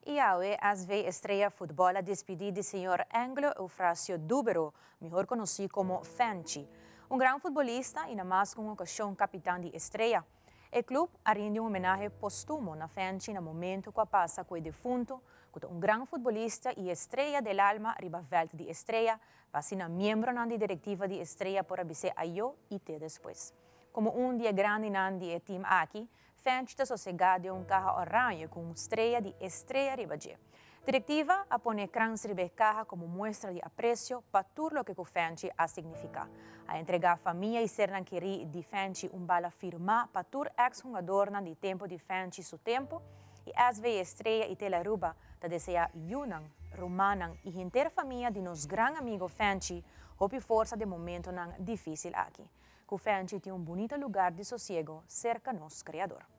Y awe SV Estrella Futbol a despedi di señor Angelo Eufrasio Dubero, mihor conoci como Fenchi. Un gran futbolista y na mas cu un ocasion capitan di Estrella. E club a rindi un homenahe postumo na Fenchi na momento cu a pasa cu e defunto, cu ta un gran futbolista y estrella del alma riba veld di Estrella, pa asina miembronan di directiva di Estrella por a bis'e ayo y te despues. Como un di e grandinan di e team aki, Fenchi ta sosega den un caha oranje cu un strea di Estrella riba dje. Directiva a pone krans riba e caha como muestra di aprecio pa tur loke cu Fenchi a significa. A entrega famia y sernan keri di Fenchi un bala firma pa tur ex-hungadornan di tempo di Fenchi su tempo y SV Estrella y Tele Aruba ta desea yiunan, rumannan y henter famia di nos gran amigo Fenchi hopi forsa den momentonan dificil aki. Cu Fenchi tin un bunita lugar di sosiego cerca nos Creador.